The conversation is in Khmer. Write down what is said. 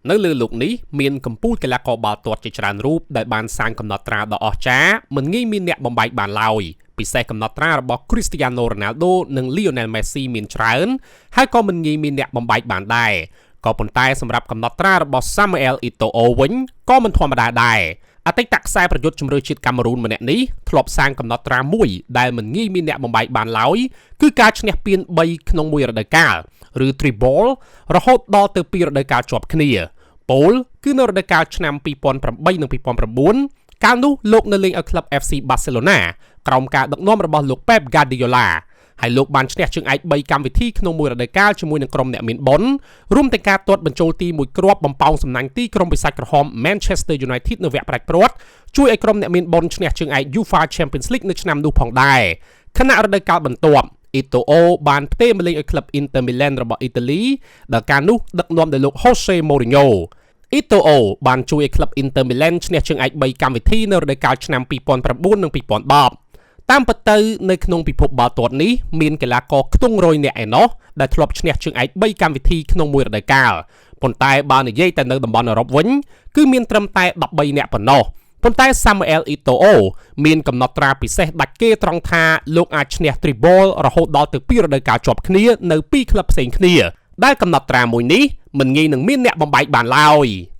នៅលើលោកនេះមានកម្ពូលកីឡាករបាល់ទាត់ជាច្រើនរូបដែលបានសាងកំណត់ត្រាដ៏អស្ចារ្យមិនងាយមានអ្នកបំបែកបានឡើយពិសេសកំណត់ត្រារបស់ Cristiano Ronaldo និង Lionel Messi មានច្រើនហើយក៏មិនងាយមានអ្នកបំបែកបានដែរក៏ប៉ុន្តែសម្រាប់កំណត់ត្រារបស់ Samuel Eto'o វិញក៏មិនធម្មតាដែរអតីតខ្សែប្រយុទ្ធជម្រើសជាតិកាមេរូនម្នាក់នេះធ្លាប់សាងកំណត់ត្រាមួយដែលមិនងាយមានអ្នកបំបែកបានឡើយគឺការឈ្នះពាន3ក្នុងមួយរដូវកាលឬ Treble រហូតដល់ទៅ2រដូវកាលជាប់គ្នាពោលគឺនៅរដូវកាលឆ្នាំ2008និង2009កាលនោះលោកនៅលេងឲ្យក្លឹប FC Barcelona ក្រោមការដឹកនាំរបស់លោក Pep Guardiola ហើយលោកបានឈ្នះជើងឯក3កម្មវិធីក្នុងមួយរដូវកាលជាមួយនឹងក្រុមអ្នកមានបុណ្យរួមទាំងការទាត់បញ្ចូលទីមួយគ្រាប់បំប៉ោងសំណាញ់ទីក្រុមបិសាចក្រហម Manchester United នៅវគ្គផ្ដាច់ព្រាត់ជួយឲ្យក្រុមអ្នកមានបុណ្យឈ្នះជើងឯក UEFA Champions League នៅឆ្នាំនោះផងដែរខណៈរដូវកាលបន្ទាប់អ៊ីតូអូបានផ្ទេរមកលេងឲ្យក្លឹប Inter Milan របស់អ៊ីតាលីដែលកាលនោះដឹកនាំដោយលោក Jose Mourinho អ៊ីតូអូបានជួយឲ្យក្លឹប Inter Milan ឈ្នះជើងឯក3កម្មវិធីនៅរដូវកាលឆ្នាំ2009និង2010តាមពិតទៅនៅក្នុងពិភពបាល់ទាត់នេះមានកីឡាករខ្ទង់រយនាក់ឯណោះដែលធ្លាប់ឈ្នះជើងឯក3កម្មវិធីក្នុងមួយរដូវកាលប៉ុន្តែបើនិយាយតែនៅតំបន់អឺរ៉ុបវិញគឺមានត្រឹមតែ13នាក់ប៉ុណ្ណោះប៉ុន្តែ Samuel Eto'o មានកំណត់ត្រាពិសេសដាច់គេត្រង់ថាលោកអាចឈ្នះ Treble រហូតដល់ទៅ2រដូវកាលជាប់គ្នានៅពីរក្លឹបផ្សេងគ្នាដែលកំណត់ត្រាមួយនេះមិនងាយនឹងមានអ្នកបំបែកបានឡើយ។